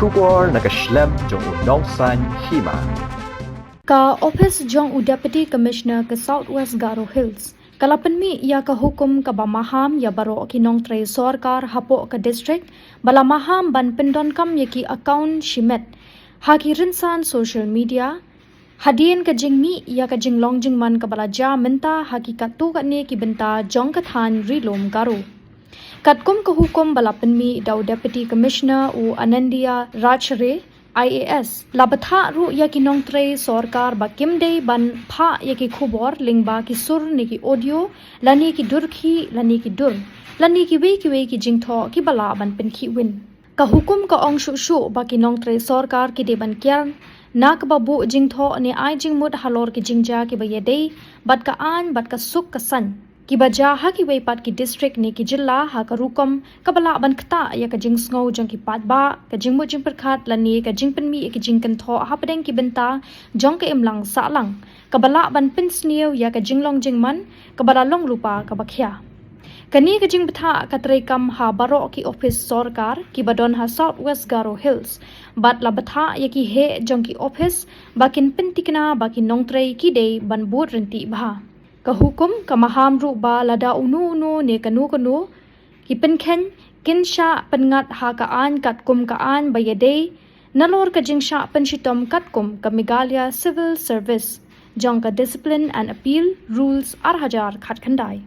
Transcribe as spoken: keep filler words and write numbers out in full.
Khubor na ka shlem jong u Nongsaiñ Hima. Ka ophis jong u Deputy Commissioner ka South West Garo Hills ka la pynmih ïa ka hukum kaba maham ïa baroh ki nongtrei sorkar hapoh ka district ba la maham ban pyndonkam ïa ki account shimet ha ki rynsan social media, hadien ka jingmih ïa ka jinglong jingman kaba la jia mynta ha ki katto katne ki bynta jong ka thaiñ Ri-lum Garo. Katkum ka hukum ba la pynmih da u Deputy Commissioner u Anandia Rajre, I A S, la bthah ruh ïa ki nongtrei sorkar ba kim dei ban phah ïa ki khubor lyngba ki sur ne ki audio, lane ki dur khih lane ki dur, lane kiwei kiwei ki jingthoh kiba lah ban pynkhih win. Ka hukum ka ong shuh shuh ba ki nongtrei sorkar ki dei ban kiar na kaba buh jingthoh ne ai jingmut halor ki jingjia kiba ïadei bad ka aiñ bad ka suk ka saiñ kiba jia ha kiwei pat ki district ne ki jylla ha ka rukom kaba lah ban ktah ïa ka jingsngew jong ki paidbah, ka jingmut jingpyrkhat lane ka jingpynmih ïa ki jingkynthoh hapdeng ki bynta jong ka imlang sahlang, kaba lah ban pynsniew ïa ka jinglong jingman kaba la long lypa kaba khia. Kane ka jingbthah ka treikam ha baroh ki ophis sorkar kiba don ha South West Garo Hills bad la bthah ïa ki heh jong ki ophis ba kin pyntikna ba ki nongtrei ki dei ban bud ryntih bha. Ka hukum ka maham ruh ba lada uno uno ne kano kano ki pynkheiñ kin shah pynngat ha ka aiñ katkum ka aiñ ba ïadei nalor ka jingshah pynshitom katkum ka Meghalaya Civil Service jong ka Discipline and Appeal Rules ar hajar khatkhyndai.